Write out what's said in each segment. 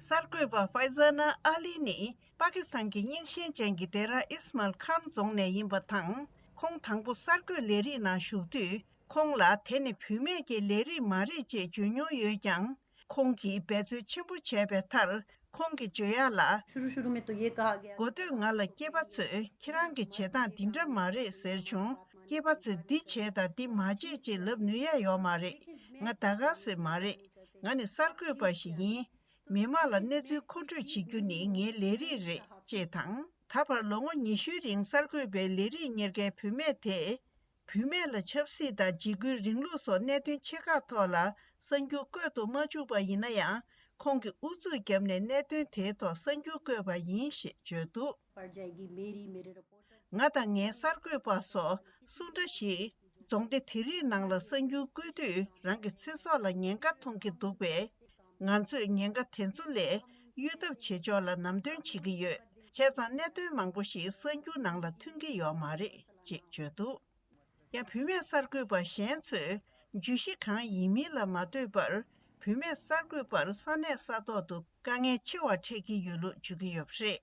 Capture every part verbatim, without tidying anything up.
གསར་འགོད་པ་ཧྥའི་ཛ་ན་ཨ་ལི་ནི་པ་ཀི་སི་ཐན་གྱི་རྙིང་ཞེན་ཅན་གྱི་དེ་ར་ཨིས་མལ་ཁཱན་རྫོང་ནས་ཡིན་པ་དང་། ཁོང་དང་པོ་གསར་འགོད་ལས་རིགས་ནང་ཞུགས་དུས། ཁོང་ལ་དེ་ནི་བུད་མེད་ཀྱི་ལས་རིགས་མ་རེད་ཅེས་བརྗོད་མྱོང་ཡོད་ཀྱང་། ཁོང་གིས་འབད་རྩོལ་ཆེན་པོ་བྱས་པའི་མཐར། ཁོང་གིས་བརྗོད་ཡག་ལ། शुरू शुरू में तो ये कहा गया འགོ་སྟོད་ང་ལ་སྐྱེས་པ་ཚོས་ཁྱེད་རང་གི་བྱེད་སྟངས་འདི་འདྲ་མ་རེད་ཟེར་བྱུང་། སྐྱེས་པ་ཚོས་འདི་བྱེད་དང་འདི་མ་བྱེད་ཅེས་ལབ་ནུས་ཡག་ཡོད་མ་རེད། ང་ད་ག་སེ་མ་རེད། ང་ནི་གསར་འགོད་པ་ཞིག་ཡིན། མི་མང་ལ་གནས་ཚུལ་མཁོ་སྤྲོད་བྱེད་རྒྱུ་ནི་ངའི་ལས་རིགས་རེད་ཅེས་དང་། ད་བར་ལོ་ངོ་ཉི་ཤུའི་རིང་གསར་འགོད་པའི་ལས་རིགས་གཉེར་མཁན་བུད་མེད་དེས། བུད་མེད་ལ་ཆབ་སྲིད་དང་འཇིགས་སྐུལ་རིང་ལུགས་སོགས་གནད་དོན་ཆེ་ཁག་ཐོག་ལ་གསར་འགྱུར་བཀོད་དུ་མ་བཅུག་པ་ཡིན་ན་ཡང་། ཁོང་གིས་ཨུ་ཚུགས་བརྒྱབ་ནས་གནད་དོན་དེའི་ཐོག་གསར་འགྱུར་བཀོད་པ་ཡིན་ཞེས་བརྗོད་འདུག་ང་དང་ངའི་གསར་འགོད་པ་སོགས་སུ་འདྲ་ཞིག་རྫོང་སྡེ་དེ་རིགས་ནང་ལ་གསར་འགྱུར་བཀོད་དུས་རང་གི་ཚེ་སྲོག་ལ་ཉེན་ཁ་མཐོང་གི་འདུག་པས། ང་ཚོས་ཉེན་ཁ་དེ་ཚོ་ལས་གཡོལ་ཐབས་བྱེད་ཕྱོགས་ལ་ལམ་སྟོན་བྱེད་ཀྱི་ཡོད། བྱས་ཙང་གནད་དོན་མང་པོ་ཞིག་གསར་འགྱུར་ནང་ལ་ཐོན་གྱི་ཡོད་མ་རེད་ཅེས་བརྗོད་འདུག་ཡང་བུད་མེད་གསར་འགོད་པ་གཞན་ཚོས་བརྗོད་གཞི་གང་ཡིན་མིན་ལ་མ་ལྟོས་པར། བུད་མེད་གསར་འགོད་པར་ས་གནས་ས་ཐོག་ཏུ་དཀའ་ངལ་ཆེ་བ་འཕྲད་ཀྱི་ཡོད་ལུགས་བརྗོད་ཀྱི་ཡོད་པ་རེད།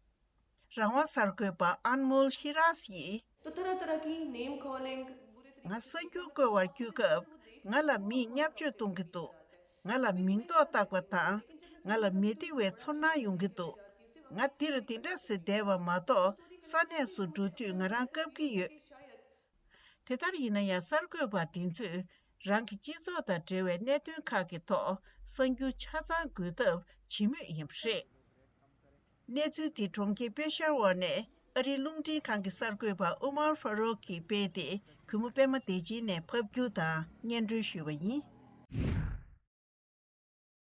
རང་དབང་གསར་འགོད་པ་ཨན་མོལ་ཤི་རཱས་ཡིས། तो तरह तरह की नेम कॉलिंग, बुरे तरीके ང་གསར་འགྱུར་བཀོད་པར་བསྐྱོད་སྐབས། ང་ལ་མིས་བརྙས་བཅོས་གཏོང་གི་འདུག་ང་ལ་མིང་འདོགས་བཏགས་པ་དང་། ང་ལ་མི་བདེ་བའི་ཚོར་སྣང་ཡོང་གི་འདུག་ང་འདིར་འདི་འདྲ་ཟེར་བསྡད་པ་མ་གཏོགས། ས་གནས་སུ་འགྲོ་དུས་ང་རང་བཀབ་ཀྱི་ཡོད། དེ་ལྟར་ཡིན་ན་ཡང་། གསར་འགོད་པ་འདི་ཚོས་རང་གི་སྤྱི་ཚོགས་དང་འབྲེལ་བའི་གནད་དོན་ཁག་གི་ཐོག་གསར་འགྱུར་ཆ་ཚང་འགོད་ཐབས་བྱེད་མུས་ཡིན་པ་རེད། གནས་ཚུལ་འདི་གྲོང་ཁྱེར་པེ་ཤ་ཝར་ནས་ཨ་རིའི་རླུང་འཕྲིན་ཁང་གི་གསར་འགོད་པ་ཨུ་མར་ཧྥ་རོག་གིས་སྤེལ་ཏེ། གུས་མོ་པད་མ་བདེ་ཆེན་ནས་ཕབ་སྒྱུར་དང་སྙན་སྒྲོན་ཞུས་པ་ཡིན།